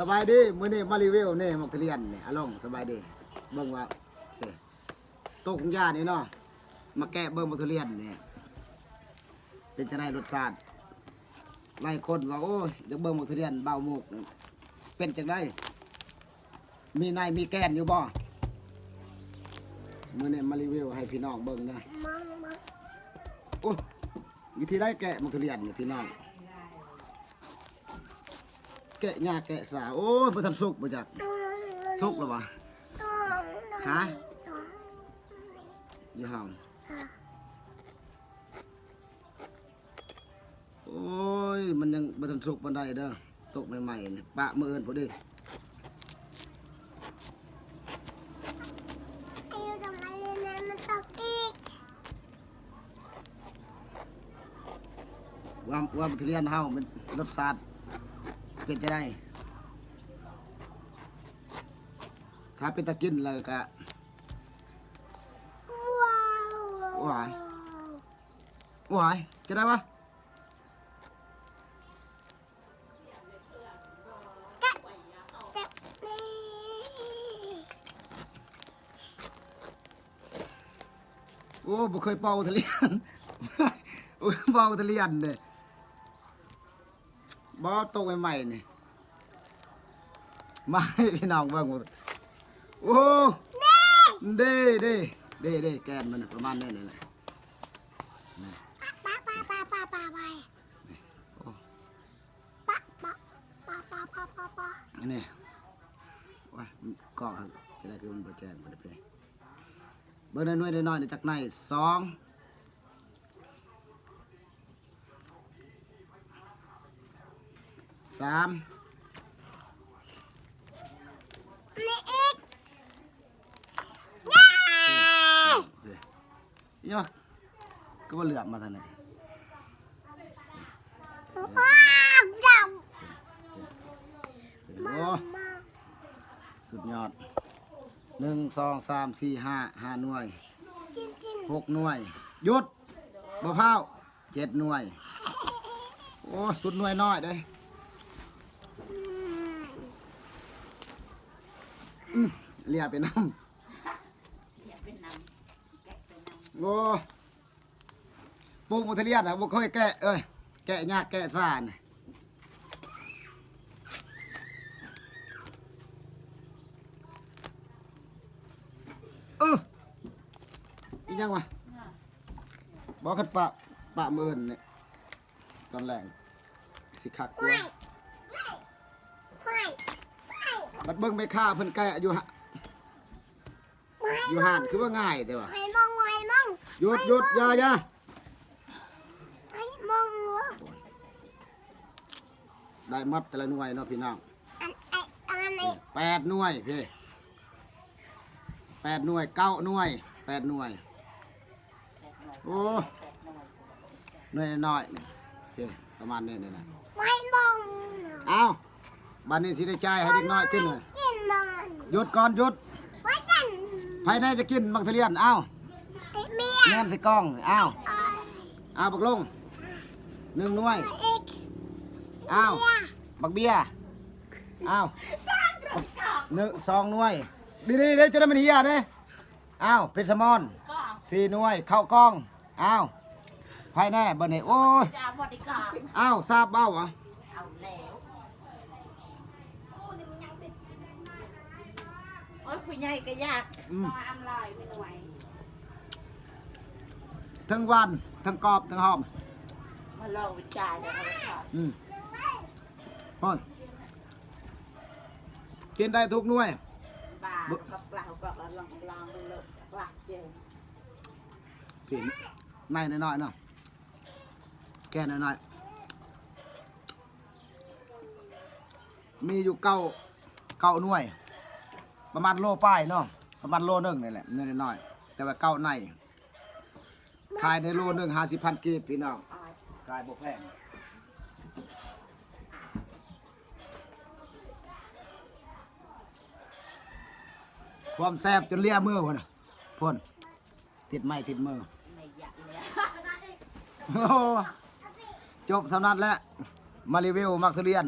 ສະບາຍດີ ມື້ນີ້ມາຣີວິວນີ້ ໝາກທຸລຽນນີ້ ອາລົງ ສະບາຍດີ ເບິ່ງວ່າ ເອີ ໂຕກງຢານີ້ເນາະ ມາແກະເບິ່ງໝາກທຸລຽນນີ້ ເປັນຈັ່ງໃດລົດຊາດ? ຫຼາຍຄົນວ່າ ໂອ້ຍ ຢາກເບິ່ງໝາກທຸລຽນບ່າວມຸກນີ້ ເປັນຈັ່ງໃດ? ມີໃນມີແກ່ນຢູ່ບໍ່? ມື້ນີ້ມາຣີວິວໃຫ້ພີ່ນ້ອງເບິ່ງເດີ. ໂອ້ຍ ວິທີໃດແກະໝາກທຸລຽນນີ້ພີ່ນ້ອງ? ແກະຍາກແກະຊາ. ໂອ້ຍ ບໍ່ທັນສຸກບໍ່ຈັກ. ສຸກແລ້ວຫວາ? ຮະ? ຢູ່ຫ້ອງ. ໂອ້ຍ ມັນຍັງບໍ່ທັນສຸກປານໃດເດີ ຕົກໃໝ່ໆນີ້ ປະມື້ອື່ນພຸ້ນເດ້. ວ່າ ວ່າທຸລຽນເຮົາມັນລົດຊາດເປັນຈັ່ງໃດ? ຖ້າເປັນຕາກິນແລ້ວກະ ວ້າວ ວ້າຍ ຈັ່ງໃດວະ? ໂອ້ ບໍ່ເຄີຍເປົ່າທຸລຽນ ໂອ້ ເປົ່າທຸລຽນເດ້ ບໍ່ ຕົກໃໝ່ໆນີ້ ມາໃຫ້ພີ່ນ້ອງເບິ່ງ. ໂອ້ ເດ້ ເດ້ ເດ້ ເດ້ ແກ່ນມັນປະມານນີ້ແຫຼະ ນີ້ ປະ ປະ ປະ ປະ ປະ ໄປ ນີ້ ໂອ້ ປະ ປະ ປະ ປະ ປະ ປະ ປະ ອັນນີ້ ໂອ້ຍ ກ້ອງຫັ້ນ ຈະໄດ້ຄືມັນບໍ່ແຈ້ງ ບໍ່ໄດ້ເປ ເບິ່ງໜ່ວຍນ້ອຍໆ ນີ້ ຈັກໃນ ສອງ ສາມ ນີ້ອີກ ເອີ ເອີ ອີຫຍັງວະ ຄືບໍ່ເຫຼືອບມາທາງນີ້ ໂອ້ ສຸດຍອດ ໜຶ່ງ ສອງ ສາມ ສີ່ ຫ້າ ຫ້າໜ່ວຍ ຫົກໜ່ວຍ ຢຸດ ບໍ່ພ້າວ ເຈັດໜ່ວຍ ໂອ້ ສຸດໜ່ວຍນ້ອຍເດ້ ອືມ ເລຍໄປນຳ ໂອ້ ປູກໝາກທຸລຽນນະ ບໍ່ເຄີຍແກະເອີຍ ແກະຍາກແກະຊານະ ເອີ ອີຫຍັງວະ? ບໍ່ ຄັນປະ ປະມື້ອື່ນນີ້ ຕອນແລງຊິຄັກກວ່າ ບັດເບິ່ງແມ່ຄ້າເພິ່ນແກະຢູ່ ຢູ່ຮ້ານຄືວ່າງ່າຍແຕ່ວ່າ ໃຫ້ມອງ ໃຫ້ມອງ ຢຸດ ຢຸດ ຢ່າ ຢ່າ ໃຫ້ມອງ ໄດ້ໝົດແຕ່ລະໜ່ວຍເນາະພີ່ນ້ອງ ອັນ ອັນ ອັນນີ້ ແປດໜ່ວຍເພ ແປດໜ່ວຍ ເກົ້າໜ່ວຍ ແປດໜ່ວຍ ໂອ້ ໜ່ວຍນ້ອຍໆ ນີ້ ໂອເຄ ປະມານນີ້ນີ້ນະ ໄວ້ເບິ່ງ ອ້າວ ບັດນີ້ຊິໄດ້ຈ່າຍໃຫ້ເດັກນ້ອຍກິນ ກິນມັນ ຢຸດກ່ອນ ຢຸດ ໄວ້ກັນ ໃຜແນ່ຈະກິນໝາກທຸລຽນ? ອ້າວ ເມຍ ແນມໃສ່ກ້ອງ ອ້າວ ອ້າຍ ອ້າວ ບັກລົງ ໜຶ່ງໜ່ວຍ ອີກ ອ້າວ ເມຍ ບັກເບຍ ອ້າວ ໜຶ່ງ ສອງໜ່ວຍ ດີໆ ເດ້ ຈະໄດ້ມັນເຮຍເດ້ ອ້າວ ເພັດສະໝອນ ສີ່ໜ່ວຍ ເຂົ້າກ່ອງ ອ້າວ ໃຜແນ່ບັດນີ້ ໂອ້ຍ ຈະເອົາບໍ່ດີກວ່າ ອ້າວ ຊາບເວົ້າຫວາ ເອົາແລ້ວ ໂອ້ຍ ຜູ້ໃຫຍ່ກໍຢາກ ອືມ ເພາະວ່າອຳລາຍມີໜ່ວຍ ທັງຫວານ ທັງກອບ ທັງຫອມ ມາລອງວິຈາຍເດີ ອືມ ຮອດ ກິນໄດ້ທຸກໜ່ວຍ ໃນນ້ອຍໆ ເນາະ ແກ່ນ້ອຍໆ ມີຢູ່ເກົ້າ ເກົ້າໜ່ວຍ ປະມານໂລປາຍເນາະ ປະມານໂລໜຶ່ງນີ້ແຫຼະ ໜ່ວຍນ້ອຍໆ ແຕ່ວ່າເກົ້າໃນ ຂາຍໃນໂລໜຶ່ງ ຫ້າສິບພັນກີບ ພີ່ນ້ອງ ຂາຍບໍ່ແພງ ຄວາມແຊບຈົນເລຍມືພຸ້ນນະ ພຸ້ນ ຕິດໄມ້ຕິດມື ໂອ້ ຈົບສ່ຳນັ້ນແຫຼະ ມາຣີວິວໝາກທຸລຽນ.